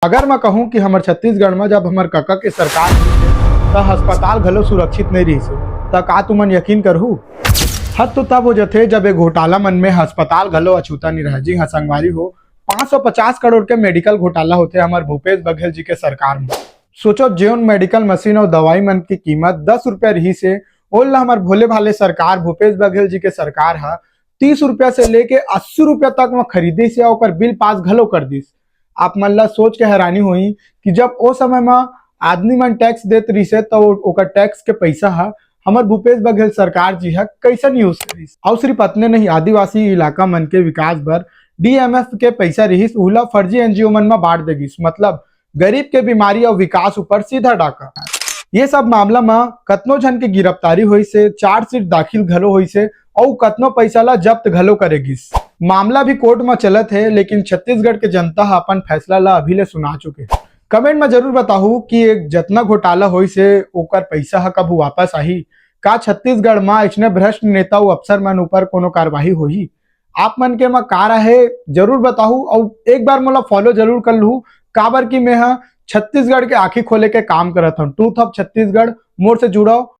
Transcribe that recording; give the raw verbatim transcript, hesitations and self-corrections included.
अगर मैं कहूँ कि हमर छत्तीसगढ़ में जब हमर कका के सरकार रहिस हे, त अस्पताल घलो सुरक्षित नहीं रहिस हे, त का तुमन यकीन करहू? हद तो तब हो जथे, जब ये घोटाला मन में अस्पताल घलो अछूता नहीं रहा। जी हाँ संगवारी हो, पाँच सौ पचास करोड़ के मेडिकल घोटाला होथे हमर भूपेश बघेल जी के सरकार में। सोचो, जेन मेडिकल मशीन और दवाई मन की कीमत दस रुपया रहिस हे, ओला हमर भोले भाले सरकार, भूपेश बघेल जी के सरकार ह तीस रुपया से लेके अस्सी रुपया तक में खरीदिस या ओकर बिल पास घलो कर दिस। आप मन ला सोच के हैरानी होही कि जब ओ समय में आदमी मन टैक्स देत रहिस हे, तो ओकर टैक्स के पैसा ह हमर भूपेश बघेल सरकार जी ह कैसन यूज करिस। और सिर्फ अतने नहीं, आदिवासी इलाका मन के विकास बर डीएमएफ के पैसा रहिस, उला फर्जी एनजीओ मन में बांट दे गिस। मतलब, गरीब के बीमारी और विकास ऊपर सीधा डाका। ये सब मामला में कतनो झन के गिरफ्तारी होइस हे, चार्जशीट दाखिल घलो होइस हे, और कतनो पैसा ला जब्त घलो करे गिस। मामला भी कोर्ट में चलत हे, लेकिन छत्तीसगढ़ के जनता ह अपन फैसला ला अभी ले सुना चुके। कमेंट में जरूर बताहू कि एक जतना घोटाला होइस हे, ओकर पैसा ह कब वापस आही? का छत्तीसगढ़ में इसने भ्रष्ट नेता अउ अफसर मन ऊपर कोनो कार्रवाई होही? आप मन के म का राय हे, जरूर बताहू। अउ एक बार मोला फॉलो जरूर कर लूहू, काबर कि मैं ह छत्तीसगढ़ के आंखी खोले के काम करत हूँ। ट्रूथ ऑफ छत्तीसगढ़, मोर से जुड़ो,